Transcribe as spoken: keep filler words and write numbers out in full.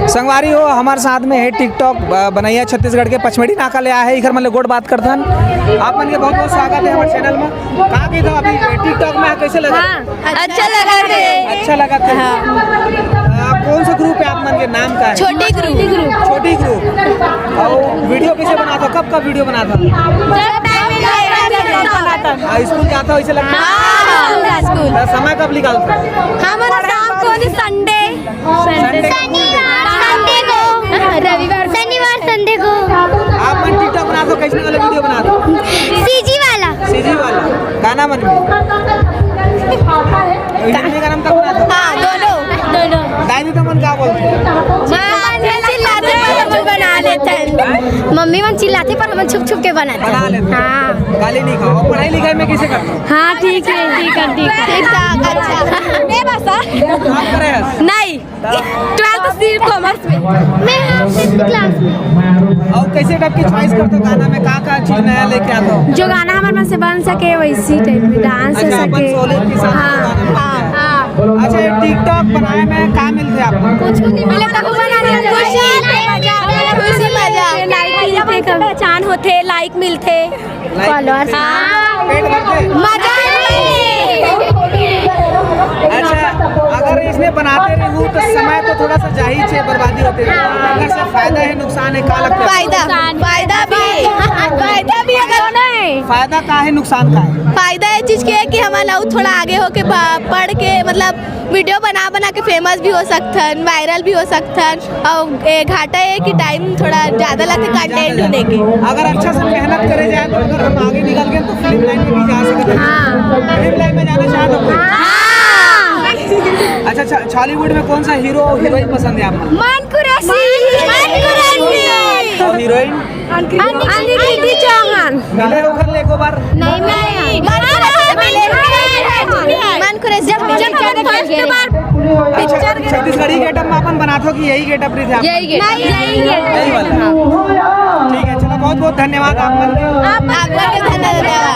संगवारी हो, हमारे साथ में है TikTok, अ, बनैया छत्तीसगढ़ के पचमेड़ी नाका ले आए हैं, इखर मन ले गोठ बात करथन। आप मन के बहुत बहुत स्वागत है हमारे चैनल में। का कही था अभी TikTok में कैसे लगा? हाँ, अच्छा लगा थे। अच्छा लगा था। हाँ। अ, कौन सा ग्रुप है आप मन के, नाम का है? छोटी ग्रुप। छोटी ग्रुप। और वीडियो कैसे बनाता, कब का वीडियो बनाता? जब टाइम मिले, तब बनाता। आ, स्कूल जाता हो, इसे लगता है? हाँ, स्कूल। आ, समय कब निकालता? हमारा शाम को Sunday। Sunday। शनिवार, Sunday को। रविवार, शनिवार, Sunday को। आप मन TikTok बनाता हो, कैसे वाला वीडियो बनाता हो? सीजी वाला। सीजी वाला। गाना मन में? हिंदी गाना में तब बनाता हो? हाँ, दोनों। दोनों। दादी तो मन का बोलते हैं? हाँ, चिल्लाते पर हम बना लेते हैं। मम्मी मन चिल्लाथे पर हमन छुप छुप के बनाथे। बना लेते हैं। हाँ। गाली नहीं खाओ। पढ़ाई लिखाई में कैसे करते हो? हाँ, ठीक है, ठीक है, ठीक है। ठीक ठाक, अच्छा। मैं बस। आप करे हैं? नहीं, twelfth सिर्फ commerce में। मैं हाँ, fifth class में। और कैसे टाइप की चॉइस करते हो गाना में? का का चीज नया लेके आते हो? जो गाना हमारे मन से बन सके, वैसी टाइप में डांस हो अच्छा, अपन सके। सोलो के साथ हाँ, गाना में हाँ, हाँ। अच्छा, ये TikTok बनाए में का मिलते हैं आपको? कुछ नहीं मिले तो बना लेते हैं। खुशी, मजा, खुशी, मजा। लाइक मिलते, पहचान होते, लाइक मिलते। लाइक फॉलोअर्स। मिलते। हाँ। पेट भरते। मजा आए। अच्छा, अगर इसने बनाते रहू तो समय तो थोड़ा सा जाही छे, बर्बादी होते। अगर से फायदा है, नुकसान है, का लगता है? फायदा, फायदा भी, फायदा भी अगर नहीं। फायदा का है, नुकसान का है? फायदा ये चीज के है कि हमारा अउ थोड़ा आगे होके बा-, पढ़ के, मतलब, वीडियो बना बना के फेमस भी हो सकथन, वायरल भी हो सकथन। और ए, घाटा ये कि टाइम थोड़ा ज्यादा लगथे कंटेंट होने के। अगर अच्छा से मेहनत करे जाए तो अगर हम आगे निकल गए तो फिल्म लाइन में भी जा सकते हैं। हाँ। फिल्म लाइन में जाना चाहते हो? हाँ। अच्छा, अच्छा, छॉलीवुड में कौन सा हीरो हीरोइन पसंद है आपको? मन कुरैशी। मन कुरैशी। और हीरोइन? अदिति चौहान। मिले हो घर ले एको बार? नहीं, नहीं। मन कुरैशी जब, जब हम फर्स्ट बार अच्छा, छत्तीसगढ़ी गेटअप में अपन बनात हो कि यही गेटअप रही थे आप? यही गेटअप। नहीं, यही गेटअप। यही वाला? हाँ। ठीक है, चलो, बहुत बहुत धन्यवाद आप मन के। आप, आप लोग के धन्यवाद।